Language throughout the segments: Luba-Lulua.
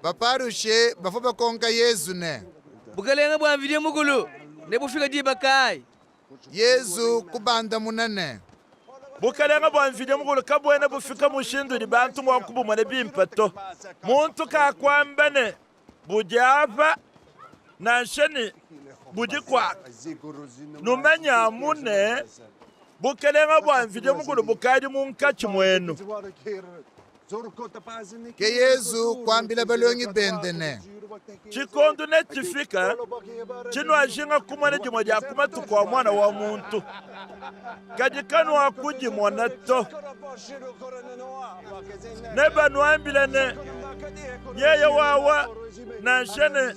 Baparushe bavua bakonka Yezu ne. Bukalenga bua Mvidi Mukulu nebufike diba kaayi? Yezu kubandamuna ne. Bukalenga bua Mvidi Mukulu kabuena bufika mushindu udi bantu mua kubumona bimpe to. Muntu kakuamba ne, budi apa, nansha ne, budi kuaka. Numanye amu ne, Bukalenga bua Mvidi Mukulu bukadi munkatshi muenu. Ke Yezu kuambila balongi bende ne. Tshikondu netshifike tshinuajinga kumona dimue dia ku matuku a Muana wa muntu, kadi kanuakudimona to. Nebanuambile ne, Nyeye wawa, nansha ne,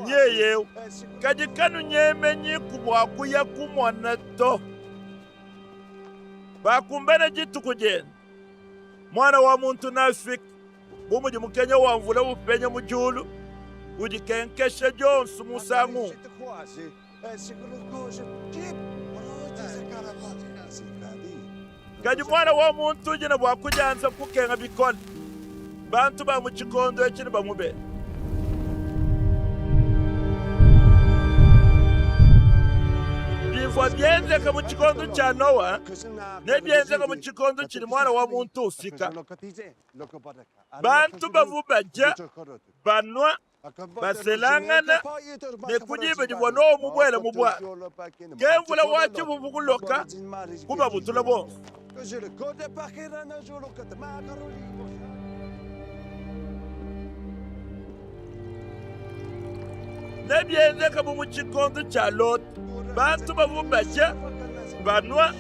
Nyeye eu, kadi kanunyemenyiku bua kuya kumona to. Pakumbana dituku diende, Muana wa muntu neafike bu mudi mukenya wa mvula upenya mu diulu, udikenkesha dionso musangu umue. Kadi Muana wa muntu udi ne bua kudianza kukenga bikole, bantu ba mu tshikondo etshi nebamubenge. Bivua bienzeka mu tshikondo tshia Noa nebienzeke mu tshikondo tshidi Muana wa muntu ufika. Bantu bavua badia, banua, baselangana ne ku diba divua Noa mubuele mu buatu, ke mvula wa tshipupu kuloka, kubabutula bonso. Nebienzeke bu mu tshikondo tshia Lota, bantu bavua badia, banua,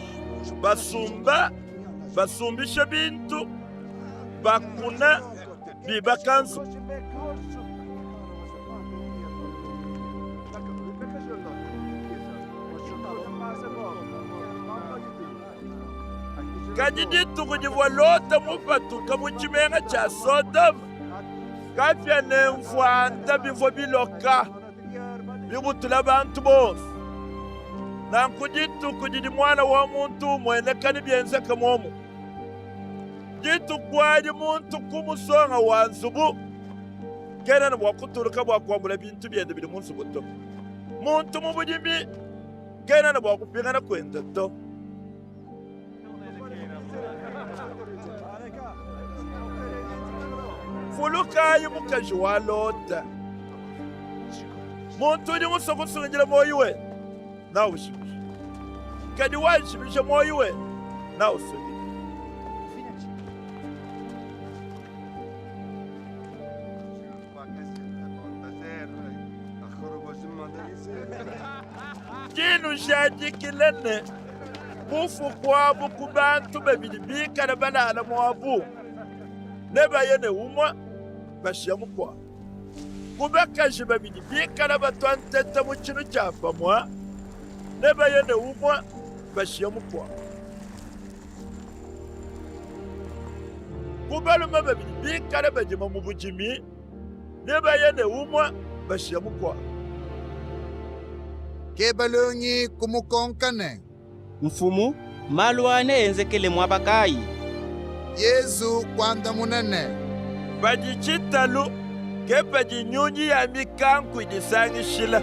basumba, basumbisha bintu, bakuna, bibaka nzubu. Kadi dituku divua Lota mupatuka mu tshimenga tshia Sodome, kapia ne mvuanda bivua biloka, bibutula bantu bonso. Nanku dituku didi Muana wa muntu umueneka nebienzeke muomumue. Dituku adi muntu ku musonga wa nzubu kena ne bua kutuluka bua kuambula bintu biende bidi mu nzubu to. Muntu mu budimi kena ne bua kupingana kuende to. Vulukayi mukaji wa Lota. Muntu udi musue kusungidila muoyo wende naujimije, kadi wajimija muoyo wende nausungidile. Ndi nnujadikila ne, bufuku abu ku bantu babidi bikala balala muabu, nebaye ne umue, bashiya mukuabu. Ku bakaji babidi bikala batua ntete mu tshinu tshia pamue, nebaye ne umue, bashiya mukuabu. Ku balume babidi bikala badima mu budimi, nebaye ne umue, bashiya mukuabu. Ke balongi kumukonka ne. Mfumu, malu aa neenzekele muaba kayi? Yezu kuandamuna ne. Padi tshitalu, ke padi nyunyi ya mikanku idisangishila.